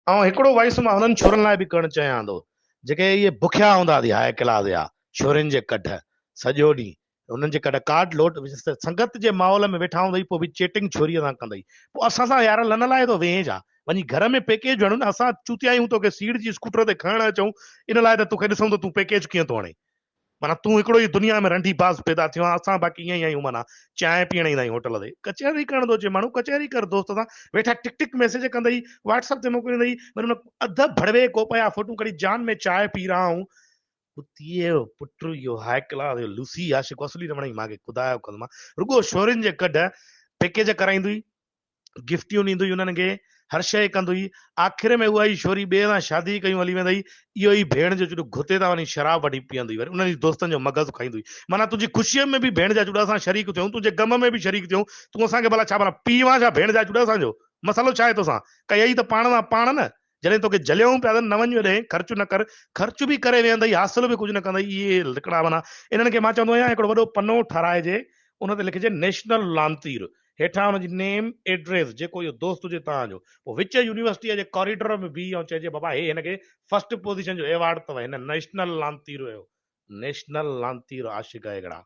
آئون هڪڙو وائس مان هنن ڇورن لاء به ڪرڻ چاهيان ٿو جيڪي اهي بکيا هوندا ٿي هاء ڪلاس جا ڇورين جي ڪڍ سڄو ڏينهن انهن جي ڪڍ ڪارڊ لوٽ سنگت جي ماحول ۾ ويٺا هوندئي پوء به چيٽنگ ڇوريء سان ڪندئي پوء اسان سان يار لن لاء ٿو ويهين ڇا وڃي گهر ۾ پيڪيج هڻ نه اسان چوتيا آهيون توکي سيڙجي اسڪوٽر تي کڻڻ اچون ان لاء ته توکي ڏسون ته تون پيڪيج ڪيئن ٿو هڻين. معنيٰ تون هڪڙو ئي دنيا ۾ رنڊي باز پيدا ٿيو آهين، اسان باقي ائين ئي آهيون معنيٰ چانهه پيئڻ ايندا آهيون هوٽل تي. ڪچهري ڪرڻ ٿو اچي ماڻهو ڪچهري ڪر دوست سان ويٺا ٽڪ ٽڪ ميسيج ڪندئي واٽس اپ تي موڪليندئي وري ان اڌ ڀڙوي ڪوپ جا فوٽو ڪڍي جان ۾ چانهه پي رها هون. ڪتي جو پٽ اهو هاء ڪلاس اهو لوسي عاشق اصلي نه وڻئي مان کي خدا جو قسم رڳو شورين جي ڪڍ پيڪيج ڪرائيندوئي. گفٽيون ڏيندو هئي انهن کي، هر شيء ڪندو هئي، آخر ۾ اها ئي شوري ٻئي سان شادي ڪيون هلي ويندي هئي، اهو ئي ڀيڻ جو چڏ گهتي تان وڃي شراب وٺي پيئندو هئي، وري انهن ئي دوستن جو مغز کائيندو هئي، معنيٰ تنهنجي خوشيء ۾ به ڀيڻ جا چڏ اسان شريڪ ٿيون، تنهنجي غم ۾ به شريڪ ٿيون، تون اسان کي ڀلا ڇا ڀلا پيء وان ڇا ڀيڻ جا چڏ اسان جو مسئلو ڇا آهي توسان، ڪيئي ته پاڻ سان پاڻ نه، جڏهن توکي جهليائون پيا ته نه وڃ هيڏانهن خرچ نه ڪر، خرچ به ڪري ويهندئي حاصل به ڪجهه نه ڪندئي، اهي لڪڙا معنيٰ انهن کي مان چوندو آهيان هڪڙو وڏو پنو ٺهرائجي ان تي لکجي نيشنل لانتير هيٺان ان جي نيم ايڊريس جيڪو اهو دوست هجي توهان جو پوء وچ يونيورسٽيء جي ڪاريڊور ۾ بيهي ۽ چئجي بابا هي هن کي فرسٽ پوزيشن جو ايوارڊ اٿو هن نيشنل لانتير جو نيشنل لانتير عاشق هڪڙا.